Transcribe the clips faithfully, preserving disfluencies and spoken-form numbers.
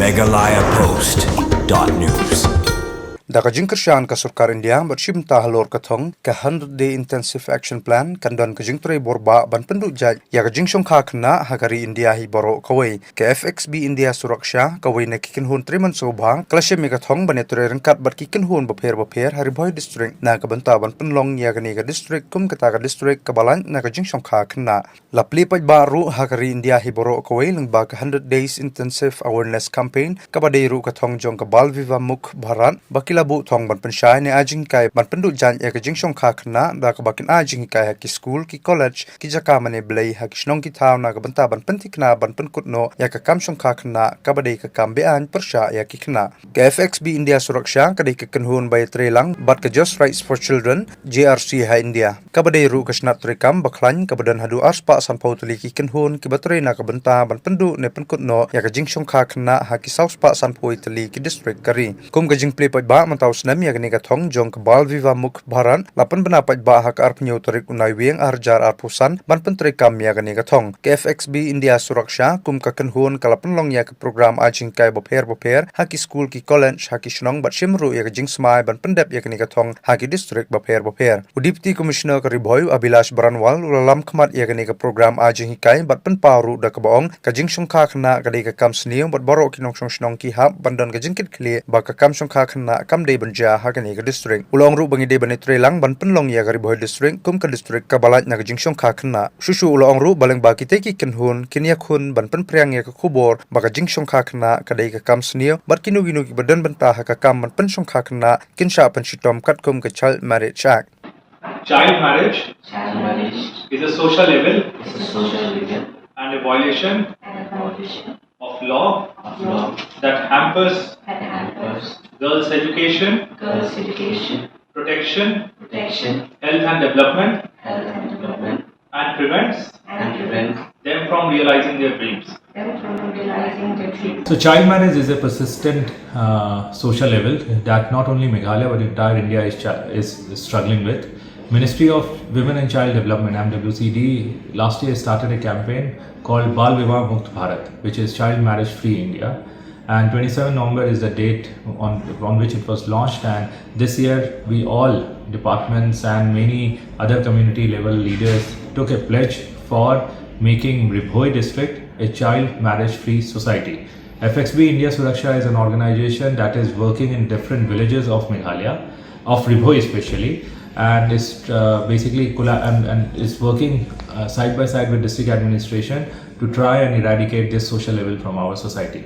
Meghalaya Post dot news. Da ka jingkyrshan ka sorkar India bad shim ta halor ka thong ka hundred day intensive action plan, kan don ka jingtrei borbah ban pynduh jait ïa ka jingshongkha khynnah ha ka ri India hi baroh kawei. Ka F X B India Suraksha, kawei na ki kynhun trei mynsiem bha, ka la shim ïa ka thong ban ïatrei ryngkat bad ki kynhun bapher bapher ha Ri Bhoi District na ka bynta ban pynlong ïa kane ka district kum kata ka district kaba lait na ka jingshongkha khynnah. La plie paidbah ruh ha ka ri India hi baroh kawei lyngba ka hundred days intensive awareness campaign, kaba dei ruh ka thong jong ka Bal Vivah Mukt Bharat, ba ki la buh thong ban pynshai ne ai jinghikai ban pynduh jait ïa ka jingshongkha khynnah, da kaba kin ai jinghikai ha ki skul, ki college, ki jaka mane blei, ha ki shnong ki thaw na ka bynta ban pynthikna ban pynkut noh ïa ka kam shongkha khynnah, kaba dei ka kam be-aiñ pyrshah ïa ki khynnah. Ka F X B India Suraksha ka dei ka kynhun ba ïatrei lang bad ka Just Rights for Children, J R C, ha India, kaba dei ruh ka shnat treikam ba khlaiñ kaba don haduh arspah sanphew tylli ki kynhun kiba trei na ka bynta ban pynduh ne pynkut noh ïa ka jingshongkha khynnah ha ki sawspah sanphew tylli ki district ka ri. Kum ka jingplie paidbah mynta u snem ïa kane ka thong jong ka Bal Vivah Mukt Bharat, la pynbna paidbah ha ka arphew tarik u Naiwieng arhajar arphew san ban pyntreikam ïa kane ka thong. Ka F X B India Suraksha kum ka kynhun ka la pynlong ïa ka program ai jinghikai bapher bapher ha ki skul, ki college, ha ki shnong, bad shim ruh ïa ka jingsmai ban pyndep ïa kane ka thong ha ki district bapher bapher. U Deputy Commissioner ka Ri Bhoi, Abhilash Baranwal, u la lam khmat ïa kane ka program ai jinghikai bad pynpaw ruh da kaba ong ka jingshongkha khynnah ka dei ka kam sniew bad baroh ki nongshong shnong ki hap ban don ka jingkitkhlieh ba ka kam shongkha khynnah kam dei ban jia ha kane ka district. U la ong ruh ba ngi dei ban ïatrei lang ban pynlong ïa ka Ri Bhoi District kum ka district kaba lait na ka jingshongkha khynnah. Shuh shuh u la ong ruh ba lyngba kitei ki kynhun kin ïakhun ban pynphriang ïa ka khubor ba ka jingshongkha khynnah ka dei ka kam sniew bad kino kino kiba don bynta ha ka kam ban pynshongkha khynnah kin shah pynshitom katkum ka Child Marriage Act. Child marriage Child marriage is a social evil is a social evil and a violation and a violation of law of law that hampers that hampers girls' education, girls' education, protection, protection, health and development, health and development, and prevents and prevents them from realizing their dreams. Them from realizing their dreams. So child marriage is a persistent uh, social evil that not only Meghalaya but entire India is, cha- is struggling with. Ministry of Women and Child Development, M W C D, last year started a campaign called Bal Vivah Mukt Bharat, which is Child Marriage Free India. And twenty-seven November is the date on, on which it was launched. And this year, we all, departments and many other community level leaders, took a pledge for making Ri Bhoi district a child marriage free society. F X B India Suraksha is an organization that is working in different villages of Meghalaya, of Ri Bhoi especially, and is uh, basically colla- and, and is working uh, side by side with district administration to try and eradicate this social evil from our society.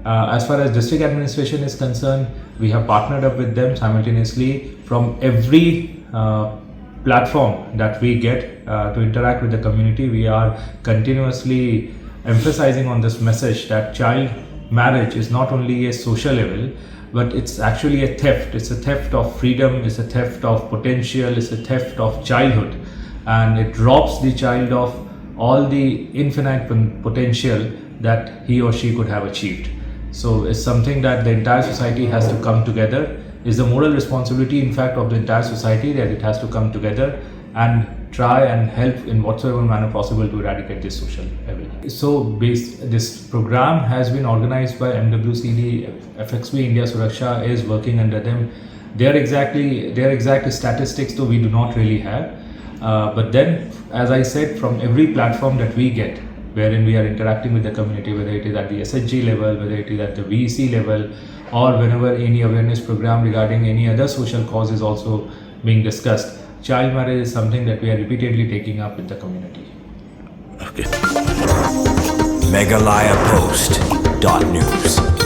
Uh, as far as district administration is concerned, we have partnered up with them simultaneously from every uh, platform that we get uh, to interact with the community. We are continuously emphasizing on this message that child marriage is not only a social evil, but it's actually a theft. It's a theft of freedom, it's a theft of potential, it's a theft of childhood, and it robs the child of all the infinite pon- potential that he or she could have achieved. So it's something that the entire society has to come together. It's the moral responsibility, in fact, of the entire society that it has to come together and try and help in whatsoever manner possible to eradicate this social evil. So base, this program has been organized by M W C D, F X B India Suraksha is working under them. They are exactly, their exact statistics though we do not really have. Uh, but then, as I said, from every platform that we get, wherein we are interacting with the community, whether it is at the S H G level, whether it is at the V E C level, or whenever any awareness program regarding any other social cause is also being discussed, child marriage is something that we are repeatedly taking up with the community. Okay. Meghalaya Post dot news.